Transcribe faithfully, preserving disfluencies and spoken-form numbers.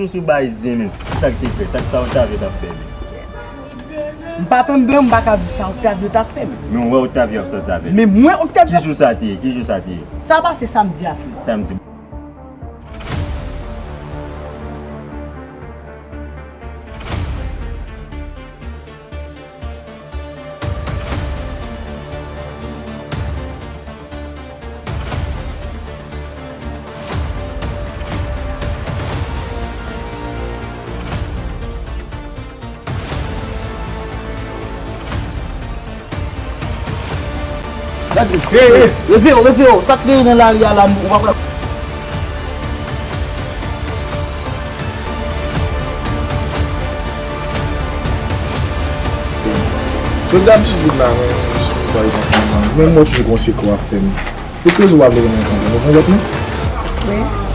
Sou bay zen, men sa k te fèt, sa k sa Octavio t ap fè, men? M pa tann blan, m pa ka di sa Octavio t ap fè, men. Men w wè Octavio ap sòti avè l. Men mwen Octavio. Ki jou sa te ye? Ki jou sa te ye? Sa pase samdi a, frè. Samdi. Gade, hey, hey, leve w, leve w, sa k genyen nan lari a la, ou pa pral. Jodi a m jis vin la, men jis pou m pale ansanm avè w. Menm mwen toujou gon sekò ap fè m. Ou kreze w ap leve nan kontan, ou konprann mwen? Wi.